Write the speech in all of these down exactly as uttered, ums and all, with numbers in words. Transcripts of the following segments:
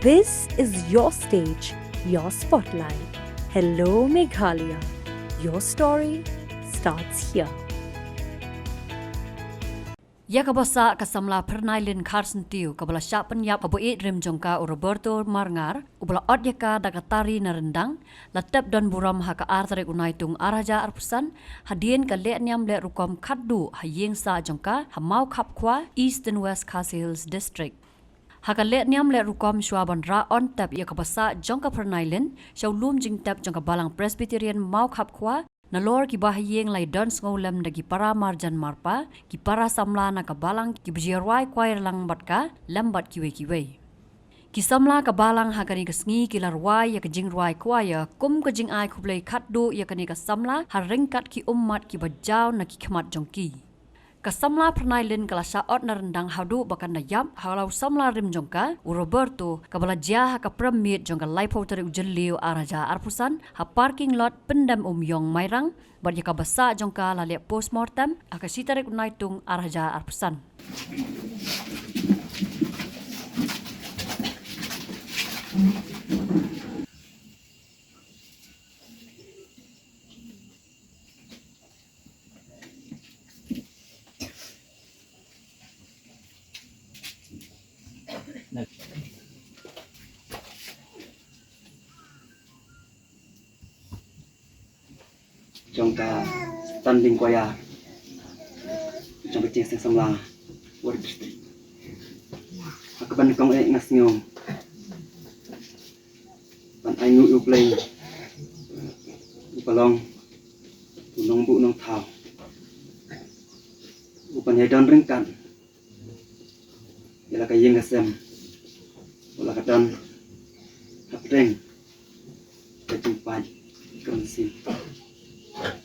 This is your stage, your spotlight. Hello, Meghalaya. Your story starts here. Ïa kaba sah ka samla Pyrnailin Kharsyntiew, kaba la shah pynïap ha u ba ïeit rim jong ka u Roberto Marngar, uba la ot ïa ka da ka tari na ryndang, la tep don burom ha ka ar tarik u Naitung ar hajar arphew san, hadien ka leh niam leh rukom khatduh ha ïing sah jong ka ha Mawkhapkhwa, East and West Khasi Hills District. Ha ka leh niam leh rukom shuwa ban rah on tep ïa kaba sah jong ka Pyrnailin sha u lum jingtep jong ka Balang Presbyterian Mawkhapkhwa, nalor ki bahaïing la ïadon sngewlem da ki para marjan marpa, ki para samla na ka Balang kiba ju ïa rwai kwai lang bad ka, lem bad kiwei kiwei. Ki samla ka Balang ha kane ka sngi ki la rwai ïa ka jingrwai kwai ïa kum ka jingai khublei khatduh ïa kane ka samla ha ryngkat ki ummat kiba jaw na ki khmat jong ki. Ka samla Pyrnailin ka la shah ot na ryndang haduh ba kan da ïap, ha la u samla rim jong ka u Roberto, kaba la jia ha ka prem miet jong ka laiphew tarik u Jylliew ar hajar arphew san ha parking lot Pyndem Umïong Mairang, bad ïa kaba sah jong ka la leh postmortem ha ka shi tarik u Naitung ar hajar arphew san. Jong ka standing choir jong ka Jingïaseng Samla Wahrid District. Ha kaba nyngkong eh nga sngew ban ai nguh ïa U Blei uba long u nongbuh nongthaw, uban ïai don ryngkat ïa la ka ïing ka sem, u la ka don hapdeng ka jingpait ka mynsiem.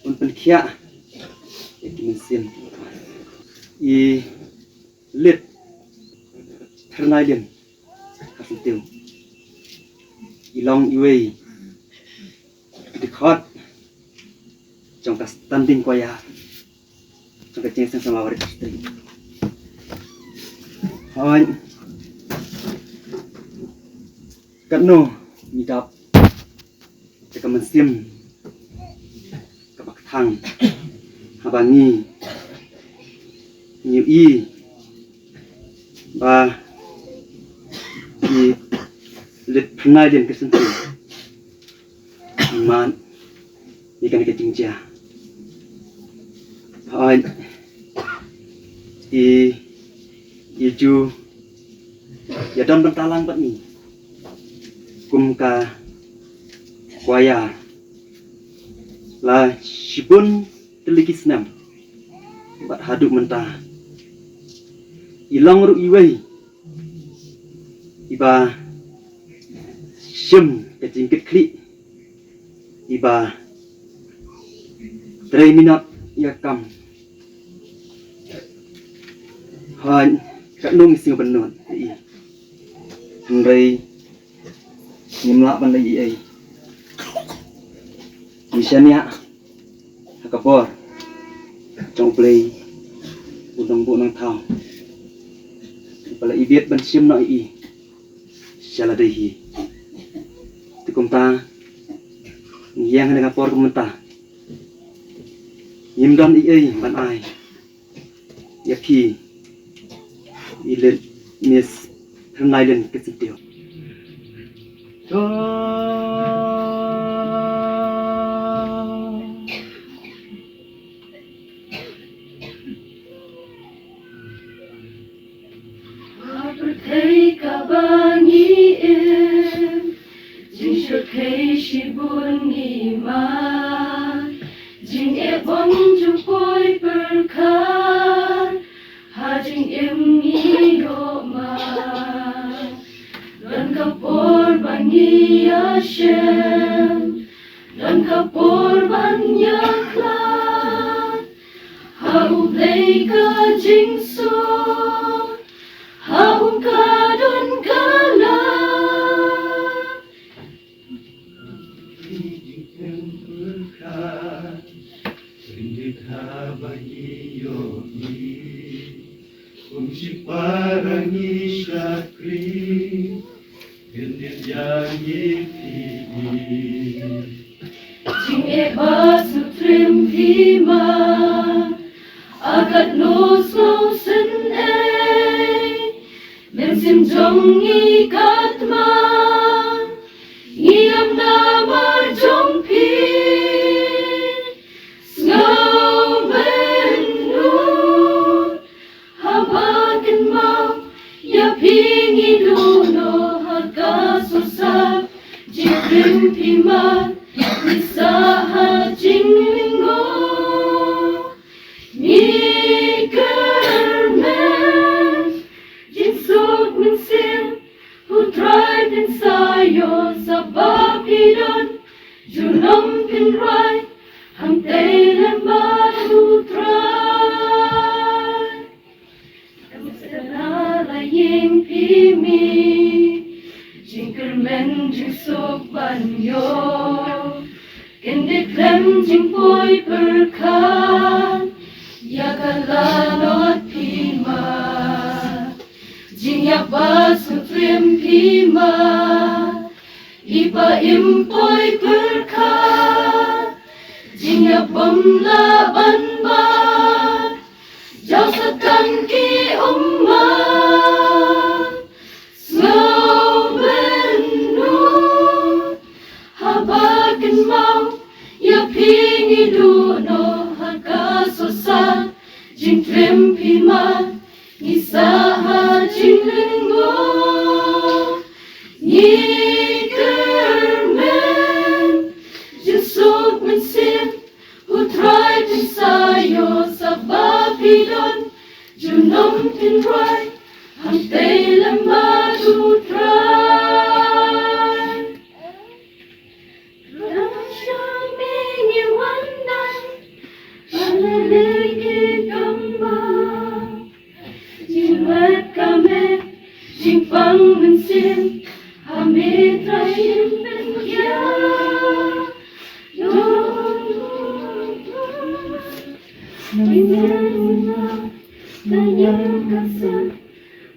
Un pynkhiah ïa ki mynsiem i Late Pyrnailin Kharsyntiew i long iwei i dkhot jong ka standing choir jong ka Jingïaseng Samla Wahrid District. Hooid, katno ngi dap ïa ka mynsiem kaba kthang haba ngi, ngi ïohi ba i Late Pyrnailin Kharsyntiew i mad ïa kane ka jingjia. Hooid, i, i ju ïa don bynta lang bad ngi kum ka choir la shibun tylli ki snem bad haduh mynta i long ruh iwei iba shim ka jingkitkhlieh, iba trei minot ïa ka kam. Hooid, katno ngi sngew bynnud ïa i, hynrei ngim lah ban leh ei ei. Ngi shaniah ha ka bor jong U Blei u nongbuh nongthaw, ba la i bieit ban shim noh ïa i sha lade hi. Te kumta ngi ïeng ha kane ka por ka mynta, ngim don ei ei ban ai ïa phi i Late Miss Pyrnailin Kharsyntiew. Ha pyrthei kaba ngi im, jingshyrkhei shibun ngi mad, jingeh bun jong poi pyrkhat, ha jingim ngi ïoh mad. Don ka por ba ngi ïashem, don ka por ban ïakhlad, ha U Blei ka jingsuk, ha u ka don ka lad. Kum shipara ngi shakri, Jingeh ba sngewtriem phi ma, a katno sngewsynei, mynsiem jong ngi katma, ngi ïam namar jong phi. Sngewbha nud haba kynmaw ïa phi ngi duh noh ha ka sosa. Jingtriem phi ma ngi sah ha jinglyngngoh. Ngi kyrmen jingsuk mynsiem, U Trai phin sa ïoh, sa ba phi don junom phin rwai hangtei lem bad U Trai. Kam sdang la ïing phi mih, jingkyrmen jingsuk ban ïoh, kyndit khlem jingpoi pyrkhat ïa ka lanot phi ma. Jingïap ba sngewtriem phi ma, i ba im poi pyrkhat, jingïap bym lah ban bat, jaw Satan ki ummat. Sngewbha nud haba kynmaw ïa phi ngi duh noh ha ka sosa. Jingtriem phi ma ngi sah ha jinglyngngoh. Ngi kyrmen jingsuk mynsiem, U Trai phin sa ïoh, sa ba phi don junom phin rwai hangtei lem bad U Trai. Rashami ngi wan dang, ale lei ki kamba. Jingwet ka met, jingpang mynsiem, ha me Trai shin pynkhia. Nang nang nang nang nang ka sa,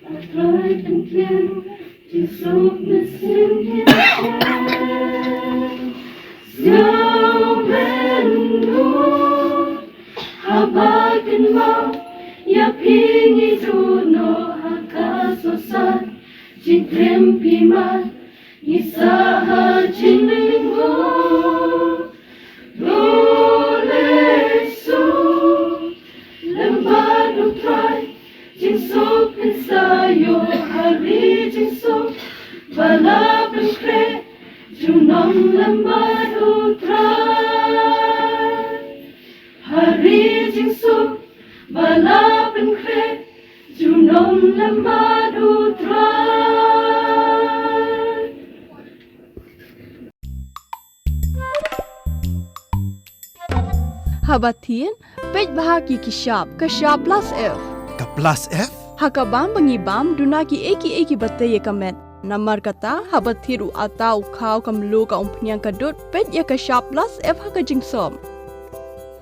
A Trai pynkhia, jingsuk mynsiem. Sngewbha nud haba kynmaw ïa phi ngi duh noh ha ka sosa. Jingtriem phi ma ngi sah ha jinglyngngoh. Luleh suk lem bad U Trai, jingsuk phin sa ïoh ha ri jingsuk, ba la pynkhreh junom lem bad U Trai. Ha ri jingsuk, ba la pynkhreh junom lem bad U Trai. Haba thied, peit bha ki ki shap, ka shap plus F. Ka plus F? Ha ka bam ba ngi bam, duna kiei kiei kiba tei ïa ka met. Namar kata, haba thied u atta, u khaw, ka mluh, ka umphniang, ka dud, peit ïa ka shap plus F ha ka jingsop.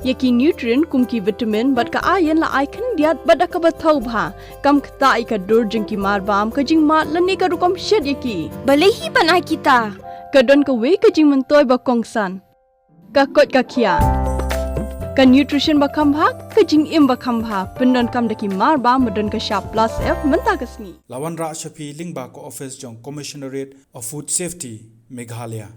Ïa ki nutrient kum ki vitamin bad ka iron la ai khyndiat bad da kaba thaw bha. Kam ktah ïa ka dur jong ki marbam, ka jingmad lane ka rukom shet ïa ki. Balei hi ban ai kita? Ka don kawei ka jingmyntoi ba kongsan. Ka koit ka khiah. Ka nutrition ba kham bha, ka jingim ba kham bha. Pyndonkam da ki marbam ba don ka shap plus F mynta ka sngi. La wanrah sha phi lyngba ka office jong Commissionerate of Food Safety, Meghalaya.